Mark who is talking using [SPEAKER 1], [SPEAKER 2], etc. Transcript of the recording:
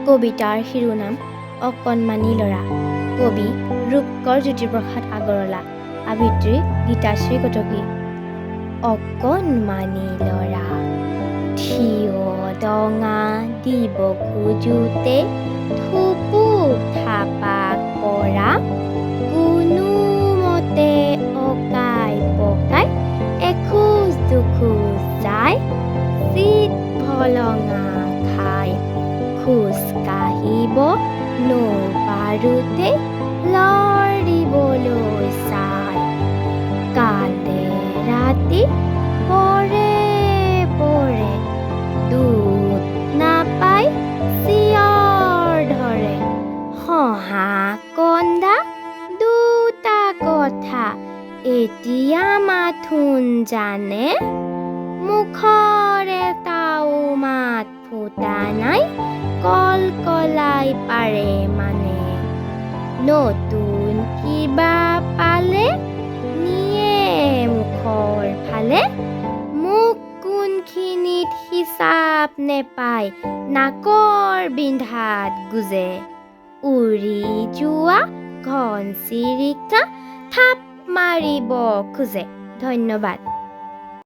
[SPEAKER 1] কবিতাৰ শিৰোনাম অকণমানি ল'ৰা। কবি ৰূপকৰ জ্যোতিপ্ৰসাদ আগৰৱালা। আবৃত্তি গীতাশ্ৰী কটকী। অকণমানি ল'ৰা, থিয় দঙা দিব খোজোতে থুপুক থাপাক পৰা, কোনোমতে অকাই পকাই এখোজ দুখোজ যায় চিত ভলঙা খাই, খোজ কাঢ়িব নৌপাৰোতে লৰ দিবলৈ চায়। কান্দে ৰাতি পৰে পৰে, দুধ নাপাই চিঞৰ ধৰে। হহা কন্দা দুটা কথা এতিয়া মাথোন জানে, মুখৰ এটাও মাত ফুটা নাই, কলকলাই পাৰে মানে। নতুন কিবা পালে নিয়ে মুখৰ ফালে, মুখ কোনখিনিত হিচাপ নেপায় নাকৰ বিন্ধাত গুজে। উৰি যোৱা ঘনচিৰিকা থাপ মাৰিব খোজে। ধন্যবাদ।